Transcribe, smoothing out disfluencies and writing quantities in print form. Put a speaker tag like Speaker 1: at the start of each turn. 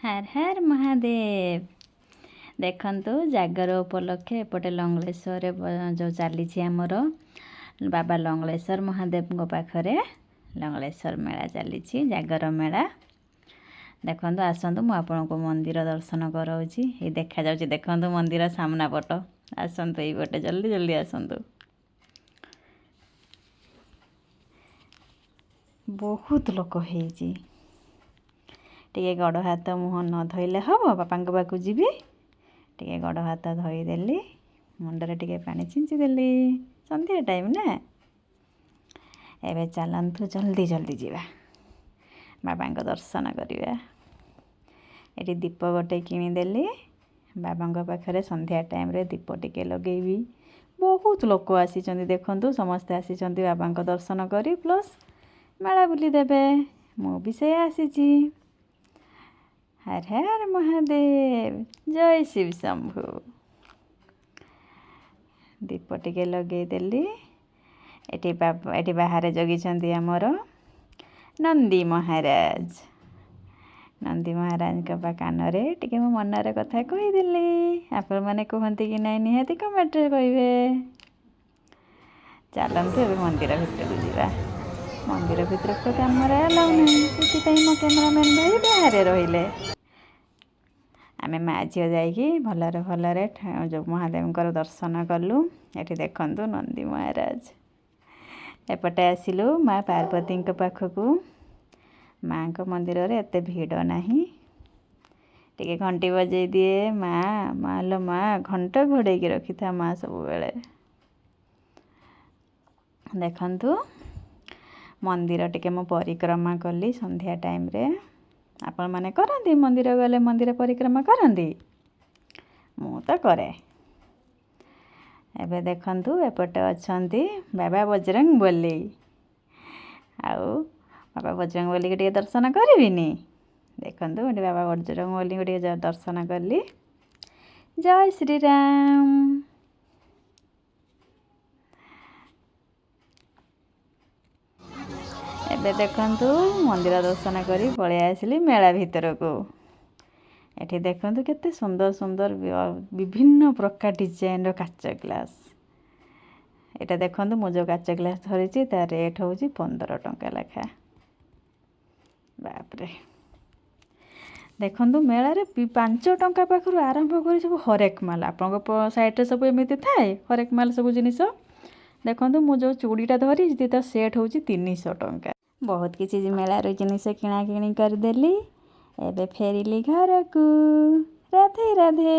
Speaker 1: ହର ହର ମହାଦେବ। ଦେଖନ୍ତୁ, ଜାଗର ଉପଲକ୍ଷେ ଏପଟେ ଲଙ୍ଗଳେଶ୍ୱରରେ ଯେଉଁ ଚାଲିଛି, ଆମର ବାବା ଲଙ୍ଗଳେଶ୍ୱର ମହାଦେବଙ୍କ ପାଖରେ ଲଙ୍ଗଳେଶ୍ୱର ମେଳା ଚାଲିଛି, ଜାଗର ମେଳା। ଦେଖନ୍ତୁ, ଆସନ୍ତୁ, ମୁଁ ଆପଣଙ୍କୁ ମନ୍ଦିର ଦର୍ଶନ କରାଉଛି। ଏଇ ଦେଖାଯାଉଛି, ଦେଖନ୍ତୁ ମନ୍ଦିର ସାମ୍ନା ପଟ। ଆସନ୍ତୁ ଏଇପଟେ, ଜଲ୍ଦି ଜଲ୍ଦି ଆସନ୍ତୁ। ବହୁତ ଲୋକ ହେଇଛି। ଟିକେ ଗୋଡ଼ ହାତ ମୁହଁ ନ ଧୋଇଲେ ହେବ? ବାପାଙ୍କ ପାଖକୁ ଯିବି। ଟିକେ ଗୋଡ଼ ହାତ ଧୋଇଦେଲି, ମୁଣ୍ଡରେ ଟିକେ ପାଣି ଛିଞ୍ଚି ଦେଲି। ସନ୍ଧ୍ୟା ଟାଇମ୍ ନା। ଏବେ ଚାଲନ୍ତୁ, ଜଲ୍ଦି ଜଲ୍ଦି ଯିବା, ବାବାଙ୍କ ଦର୍ଶନ କରିବା। ଏଠି ଦୀପ ଗୋଟେ କିଣିଦେଲି। ବାବାଙ୍କ ପାଖରେ ସନ୍ଧ୍ୟା ଟାଇମ୍ରେ ଦୀପ ଟିକେ ଲଗେଇବି। ବହୁତ ଲୋକ ଆସିଛନ୍ତି, ଦେଖନ୍ତୁ। ସମସ୍ତେ ଆସିଛନ୍ତି ବାବାଙ୍କ ଦର୍ଶନ କରି, ପ୍ଲସ୍ ମେଳା ବୁଲିଦେବେ। ମୁଁ ବି ସେଇଆ ଆସିଛି। ହର ହର ମହାଦେବ, ଜୟ ଶିବ ଶମ୍ଭୁ। ଦୀପ ଟିକେ ଲଗେଇଦେଲି। ଏଠି ବାବା ଏଠି ବାହାରେ ଜଗିଛନ୍ତି ଆମର ନନ୍ଦୀ ମହାରାଜ। ନନ୍ଦୀ ମହାରାଜଙ୍କ ବା କାନରେ ଟିକେ ମୋ ମନର କଥା କହିଦେଲି। ଆପଣମାନେ କୁହନ୍ତି କି ନାହିଁ, ନିହାତି କମେଣ୍ଟରେ କହିବେ। ଚାଲନ୍ତୁ, ଏବେ ମନ୍ଦିର ଭିତରକୁ ଯିବା। ମନ୍ଦିର ଭିତରକୁ ତ କ୍ୟାମେରା ଆଲାଉ ନାହିଁ, ସେଥିପାଇଁ ମୋ କ୍ୟାମେରାମ୍ୟାନ୍ ଭାଇ ବାହାରେ ରହିଲେ। ଆମେ ମା ଝିଅ ଯାଇକି ଭଲରେ ଭଲରେ ଯେଉଁ ମହାଦେବଙ୍କର ଦର୍ଶନ କଲୁ। ଏଠି ଦେଖନ୍ତୁ ନନ୍ଦୀ ମହାରାଜ। ଏପଟେ ଆସିଲୁ ମା ପାର୍ବତୀଙ୍କ ପାଖକୁ। ମାଙ୍କ ମନ୍ଦିରରେ ଏତେ ଭିଡ଼ ନାହିଁ। ଟିକେ ଘଣ୍ଟି ବଜେଇ ଦିଏ। ମା, ମା ଲୋ ମା, ଘଣ୍ଟ ଘୋଡ଼େଇକି ରଖିଥା ମା ସବୁବେଳେ। ଦେଖନ୍ତୁ, ମନ୍ଦିର ଟିକେ ମୁଁ ପରିକ୍ରମା କଲି ସନ୍ଧ୍ୟା ଟାଇମ୍ରେ। ଆପଣମାନେ କରନ୍ତି? ମନ୍ଦିର ଗଲେ ମନ୍ଦିର ପରିକ୍ରମା କରନ୍ତି? ମୁଁ ତ କରେ। ଏବେ ଦେଖନ୍ତୁ, ଏପଟେ ଅଛନ୍ତି ବାବା ବଜରଙ୍ଗ ବଲି। ଆଉ ବାବା ବଜରଙ୍ଗ ବଲିକି ଟିକେ ଦର୍ଶନ କରିବିନି? ଦେଖନ୍ତୁ, ଏଠି ବାବା ବଜରଙ୍ଗ ବଲିଙ୍କୁ ଟିକେ ଦର୍ଶନ କଲି। ଜୟ ଶ୍ରୀରାମ। ଏବେ ଦେଖନ୍ତୁ, ମନ୍ଦିର ଦର୍ଶନ କରି ପଳେଇ ଆସିଲି ମେଳା ଭିତରକୁ। ଏଠି ଦେଖନ୍ତୁ, କେତେ ସୁନ୍ଦର ସୁନ୍ଦର ବିଭିନ୍ନ ପ୍ରକାର ଡିଜାଇନର କାଚ ଗ୍ଲାସ୍। ଏଇଟା ଦେଖନ୍ତୁ, ମୁଁ ଯେଉଁ କାଚ ଗ୍ଲାସ୍ ଧରିଛି, ତା ରେଟ୍ ହେଉଛି 15 ଟଙ୍କା ଲେଖା। ବାପରେ! ଦେଖନ୍ତୁ, ମେଳାରେ 5 ଟଙ୍କା ପାଖରୁ ଆରମ୍ଭ କରି ସବୁ ହରେକ ମାଲ। ଆପଣଙ୍କ ସାଇଡ଼୍ରେ ସବୁ ଏମିତି ଥାଏ, ହରେକ ମାଲ ସବୁ ଜିନିଷ? ଦେଖନ୍ତୁ, ମୁଁ ଯେଉଁ ଚୁଡ଼ିଟା ଧରିଛି, ତା ସେଟ୍ ହେଉଛି 300 ଟଙ୍କା। ବହୁତ କିଛି ମେଳାରୁ ଜିନିଷ କିଣାକିଣି କରିଦେଲି। ଏବେ ଫେରିଲି ଘରକୁ। ରାଧେ ରାଧେ।